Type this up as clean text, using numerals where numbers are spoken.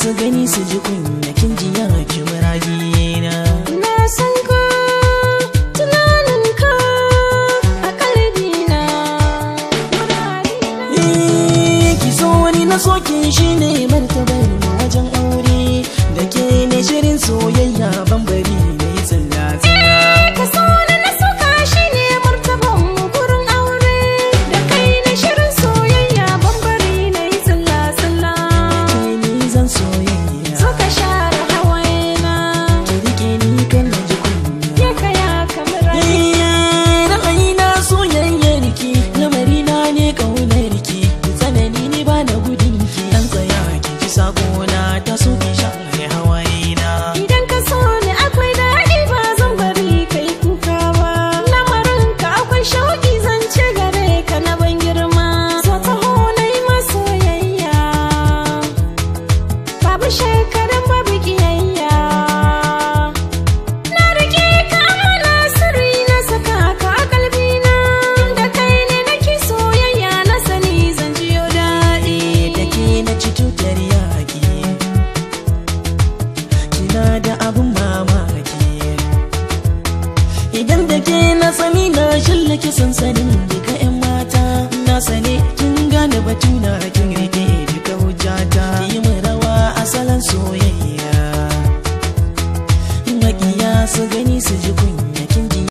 Su gani su ji kunya, kin ji ya ki muradina. Na san ka, tunanin ka a kalbina, muradina. Eh, ki so wani na soki shine